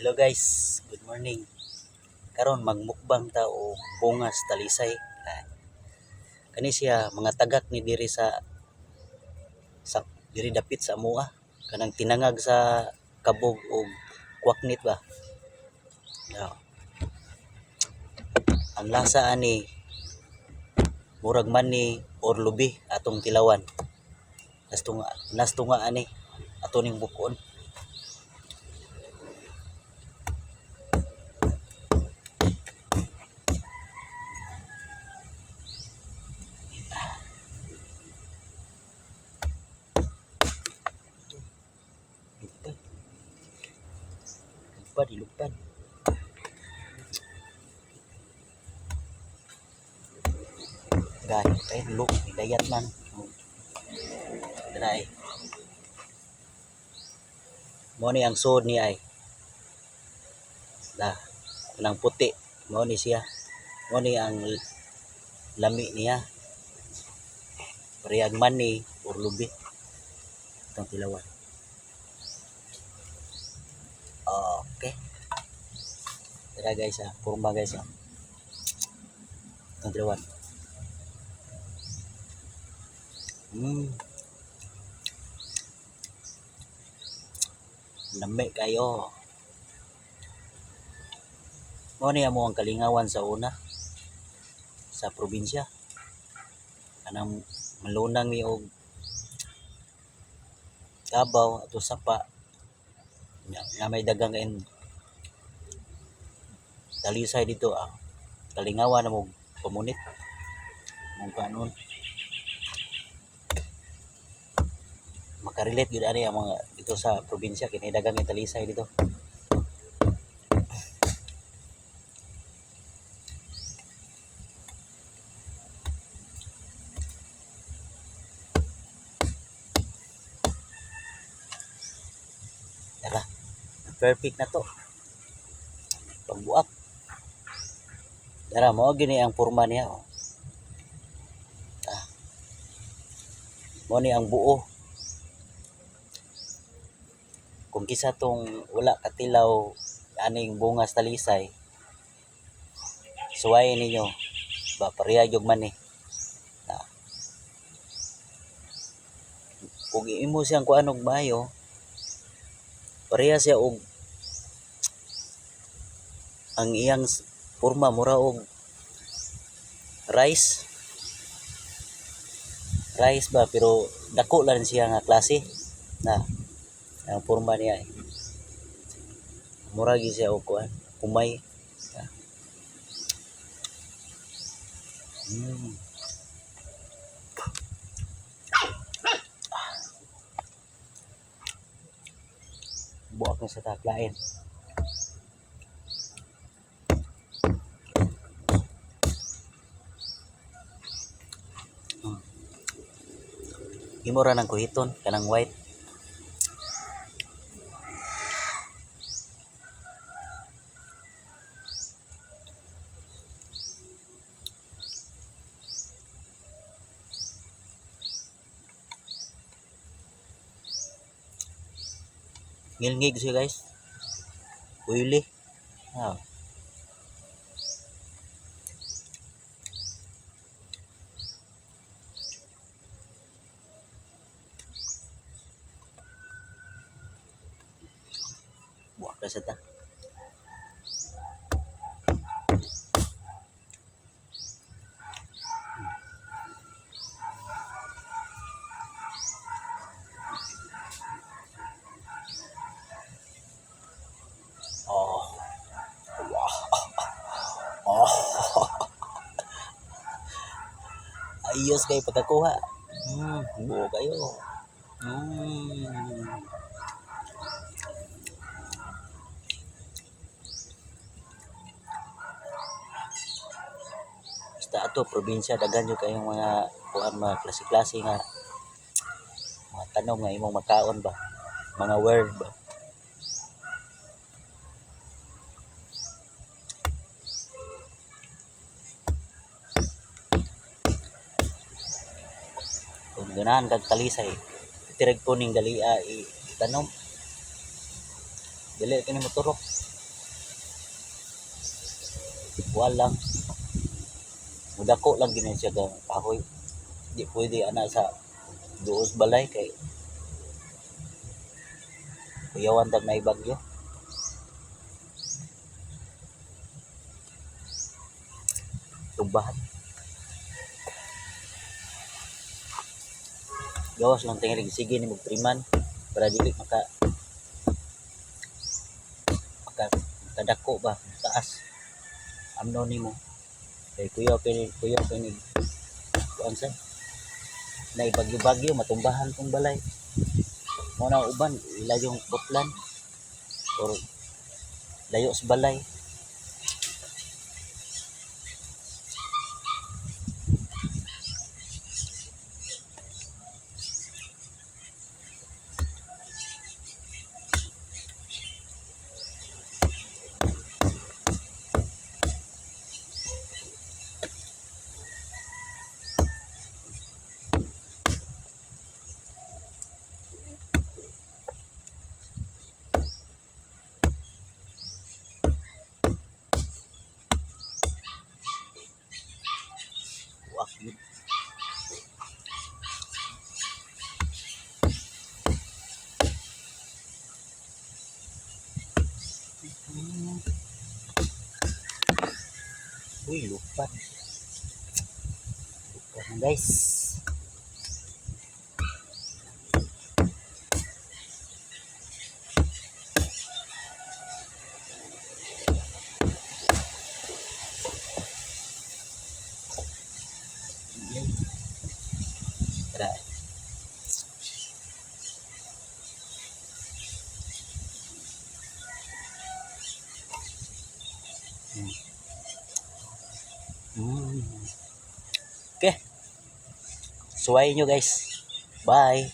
Hello guys, good morning. Karon magmukbang ta og bungas talisay. Kani siya mga tagak ni diri sa diri dapit sa amoa, kanang tinangag sa kabog og kwaknit ba. Ang lasa ani murag mani or lubi atong tilawan. Nasto nga ani ato ning buk-on. Lupad. Lupad, lupad. Gahit kay look, dayat man. Drai. Mo ni ang suod ni ay. Da, kanang puti. Mao ni siya. Mao ni ang lami niya. Parehag mani or lubi. Itong tilawan. Okay. Tara guys ah, porma guys ah. Itong tilawan. Lami kayo. Mao ni amo ang kalingawan sa una sa probinsya. Kanang malunang mi og kabaw ato sapa nga may dagang kain talisay dito ah. Kalingawan na mo pamunit mong kanon. Makarelate gyud ani ang mga dito sa probinsya kini dagang talisay dito. Tara, perfect na to. Pagbuak. Dara mo gini ang porma niya oh. Ah. Mo ni ang buo. Kung kisa tong wala katilaw aning bungas talisay, suwayin ninyo ba pareha gyud man ni. Ah. Kung imo siyang kuan og maayo, pareha siya og ang iyang porma mura og rice. Rice ba pero dako lang siya nga klase na ang porma niya eh. Mura gyud siya og kuan, humay. Ah. Buak na sa taklain. Imo ra nang kuhiton kanang white. Ngilngig siya guys. Oily. Ah. Buak na sa ta. Oh. Wow. Oh. Ayos kay pagkakuha. Buo kayo. Basta ato probinsya daghan jud kayong mga kuan mga klase-klase nga mga tanom nga imong makaon ba, mga word ba. Kung ganahan kag talisay, tirag ko ning galia itanom. Dili kini moturok. Kuan lang, mudako lang gini siya ka kahoy. Di pwede ana sa duos balay kay kuyawan tag naay bagyo. Tumbahan. Gawas lang tingali sige ni triman para dili maka makadako ba taas. Amno nimo kay kuyaw kay ni kuan sa naay bagyo-bagyo matumbahan tong balay. Mao na uban ila yung putlan or layo sa balay. Uak yun. Uy, lupad. Lupad na, guys. Yay. Tara. Okay. Suway nyo, guys. Bye.